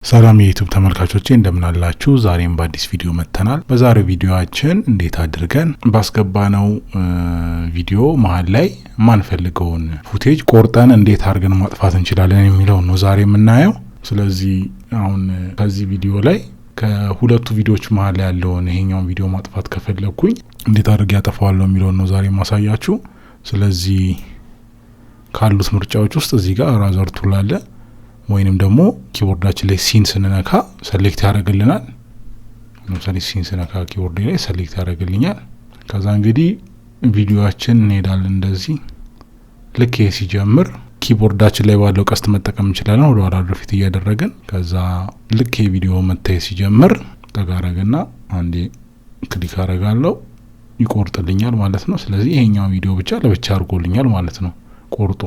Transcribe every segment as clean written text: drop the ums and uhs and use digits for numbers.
ሰላም የ YouTube ተመልካቾቼ፣ እንደምን አላችሁ? ዛሬም በአዲስ ቪዲዮ መጥተናል። በዛሬው ቪዲዮአችን እንዴት አድርገን ባስገባነው ቪዲዮ መሀል ላይ የማንፈልገውን footage ቆርጠን እንዴት አድርገን ማጥፋት እንችላለን የሚለውን ነው ዛሬ የምናየው። ስለዚህ አሁን ከዚህ ቪዲዮ ላይ ከሁለቱ ቪዲዮዎች መሀል ያለውን ይሄኛውን ቪዲዮ ማጥፋት ከፈለግኩኝ እንዴት አድርጌ ያጠፋዋለሁ የሚለውን ነው ዛሬ የማሳያችሁ። ስለዚህ ካሉት ምርጫዎች ውስጥ እዚህ ጋር razor tool አለ፣ ወይንም ደግሞ keyboard ኣችን ላይ C ን ስንነካ select ያደርግልናል። ለምሳሌ C ን ስነካ keyboard ላይ select ያደርግልኛል። ከዛ እንግዲህ ቪዲዮአችን እንሄዳለን እንደዚህ። ልክ ይሄ ሲጀምር keyboard ኣችን ላይ ባለው ቀስት መጠቀም እንችላለን፣ ወደ ኋላ ወደፊት እያደረግን። ከዛ ልክ ይሄ ቪዲዮ መታየት ሲጀምር ጠጋ አረግና አንዴ click አረጋለሁ፣ ይቆርጥልኛል ማለት ነው። ስለዚህ ይሄኛው ቪዲዮ ብቻ ለብቻ አድርጎልኛል ማለት ነው ቆርጦ።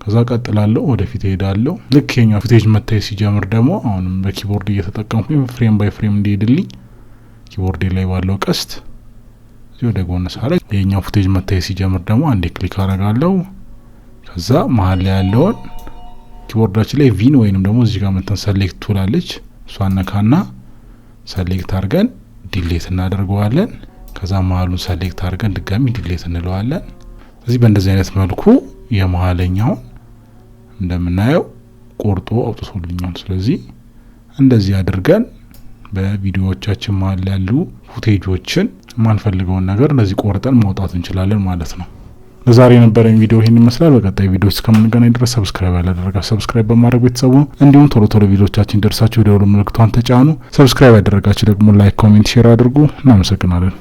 ከዛ ቀጥላለሁ፣ ወደፊት እሄዳለሁ። ልክ የኛው footage መታየት ሲጀምር ደግሞ አሁንም በ keyboard እየተጠቀምኩኝ frame by frame እንዲሄድልኝ keyboard ላይ ባለው ቀስት እዚህ ወደ ጎን ሳረግ የኛው footage መታየት ሲጀምር ደግሞ አንዴ click አረጋለሁ። ከዛ መሀል ላይ ያለውን keyboard ኣችን ላይ V ን ወይንም ደግሞ እዚህ ጋር መተን select tool አለች፣ እሷን ነካና select አድርገን delete እናደርገዋለን። ከዛ መሀሉን select አድርገን ድጋሚ delete እንለዋለን። ስለዚህ በእንደዚህ አይነት መልኩ የመሀለኛውን እንደምናየው ቆርጦ አውጥቶልኛል። ስለዚህ እንደዚህ አድርገን በቪዲዮዎቻችን መሀል ያሉ footage ኦችን የማንፈልገውን ነገር እንደዚህ ቆርጠን ማውጣት እንችላለን ማለት ነው። ለዛሬ የነበረኝ ቪዲዮ ይህን ይመስላል። በቀጣይ ቪዲዮ እስከምንገናኝ ድረስ subscribe ያላደረጋችሁ subscribe በማድረግ ቤተሰቡ፣ እንዲሁም ቶሎ ቶሎ ቪዲዮቻችን ደርሳችሁ የደወል ምልክቷን ተጫኑ። Subscribe ያደረጋችሁ ደግሞ like፣ comment፣ share አድርጉ። እናመሰግናለን።